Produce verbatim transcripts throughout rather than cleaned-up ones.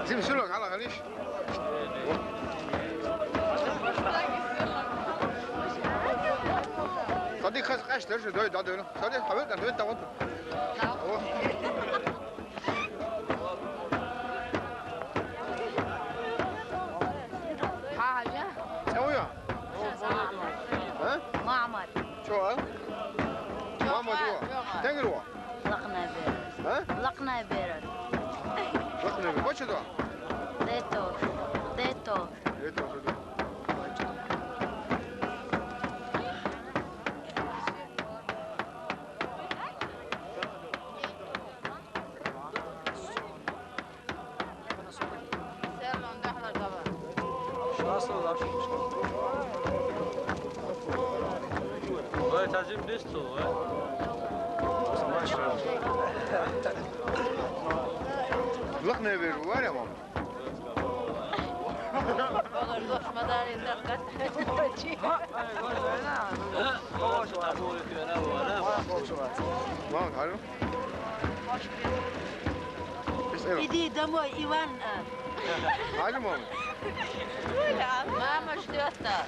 Зим шулак гьала гьаниш. Тади хас къаш дерш дой дадуна. Тади хавет дадуна тават. О. Гьа, гьажа. Чавуя? Гьа? Мамад. Чо, а? Мамад ва. Чо, чо. Тенгри ва. Лакнабер. Гьа? Лакнабер. Лакнабер. Бача да? Дето. Дето. Дето, дето. Ой, тажим дисту, э? Лакнабер вар я, мам. Олар гошмадар инде кат. Мам, алло. Иди домой, Иван. Алло, мам. Мама ждёт нас.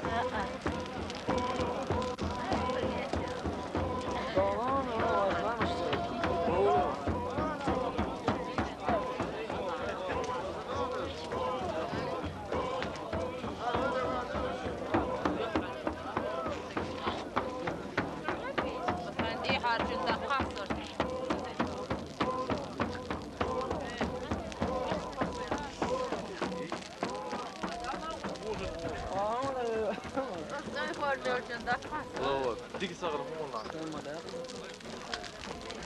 Диги сагъыр муна.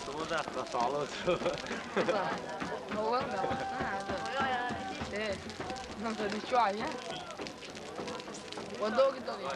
Сумуда хасалу. Э, надо ничего, а я? Вот долго, долго.